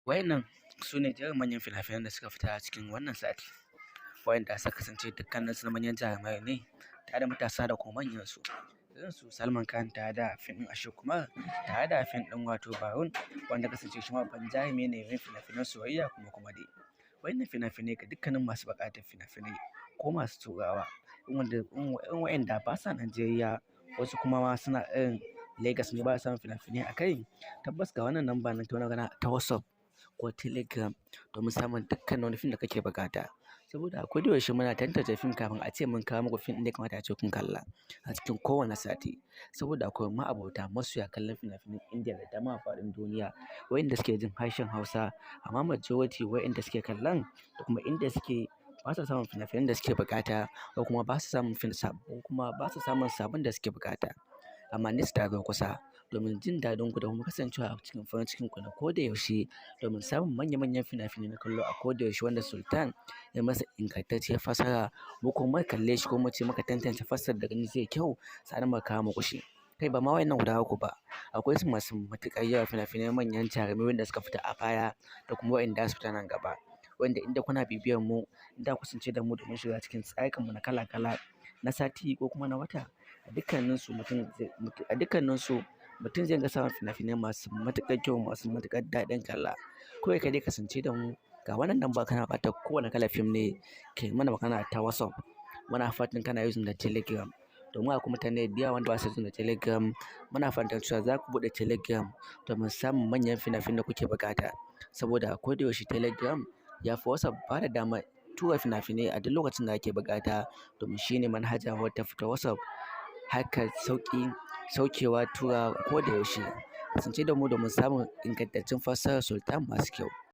Waɗannan su ne jerin manyan fina-finan da suka fita a cikin wannan sati, waɗanda suka kasance dukkaninsu na manyan jarumai ne tare da matasa da kuma manyansu. Irin su Salman Khan tare da fim ɗin Ashok Kumar, tare da fim ɗin wato Barun, wanda kasance shi ma babban jarumi ne mai fina-finan soyayya kuma comedy. Waɗannan fina-finai ga dukkanin masu buƙatar fina-finai ko masu turawa, wanda irin waɗanda ba sa Najeriya, wasu kuma ma suna irin Legas ne, ba sa samun fina-finai a kai. Tabbas, ga wannan namba nan ta magana ta WhatsApp ko Telegram domin samun dukkan wani fim da kake buƙata. Saboda a koda yaushe muna tantance fim kafin a ce mun kawo muku fim ɗin da ya kamata a ce kun kalla a cikin kowane sati. Saboda akwai ma'abota masoya kallon fina-finan Indiya da dama a faɗin duniya, waɗanda suke jin harshen Hausa, amma majority waɗanda suke kallon da kuma inda suke ba sa samun fina-finan da suke buƙata, ko kuma ba su samun fim ko kuma ba su samun sabon da suke buƙata. Amma nesa ta zo kusa domin jin daɗin ku da kuma kasancewa a cikin farin cikin ku na koda yaushe, domin samun manya manyan fina-finai na kallo a koda yaushe wanda Sultan ya masa ingantacciyar fassara, mu kuma muka kalle shi, ko muce muka tantance fassarar da gani zai kyau, sannan muka kawo muku shi. Kai, ba ma waɗannan guda uku ba, akwai su masu matuƙar yawa, fina-finai manyan jarumai wanda suka fita a baya da kuma waɗanda za su fita nan gaba. Wanda inda kuna bibiyar mu, inda ku kasance da mu domin shiga cikin tsarukan mu na kala kala na sati ko kuma na wata. A dukkaninsu mutum zai ga samun fina-finai masu matuƙar kyau, masu matuƙar daɗin kalla. Kawai ka dai kasance da mu, ga wannan namba, kana buƙatar kowane kalar fim ne, kai mana magana ta WhatsApp. Muna fatan kana using da Telegram. Domin akwai mutane da yawa wanda ba su using da Telegram. Muna fatan cewa za ku buɗe Telegram domin samun manyan fina-finan da kuke buƙata. Saboda a koda yaushe Telegram ya fi WhatsApp bada damar tura fina-finai a duk lokacin da ake buƙata, domin shine manhaja wadda ta fi ta WhatsApp haka sauƙi saukewa, tura ko da yaushe. Kasance da mu domin samun ingantaccen fassarar Sultan masu kyau.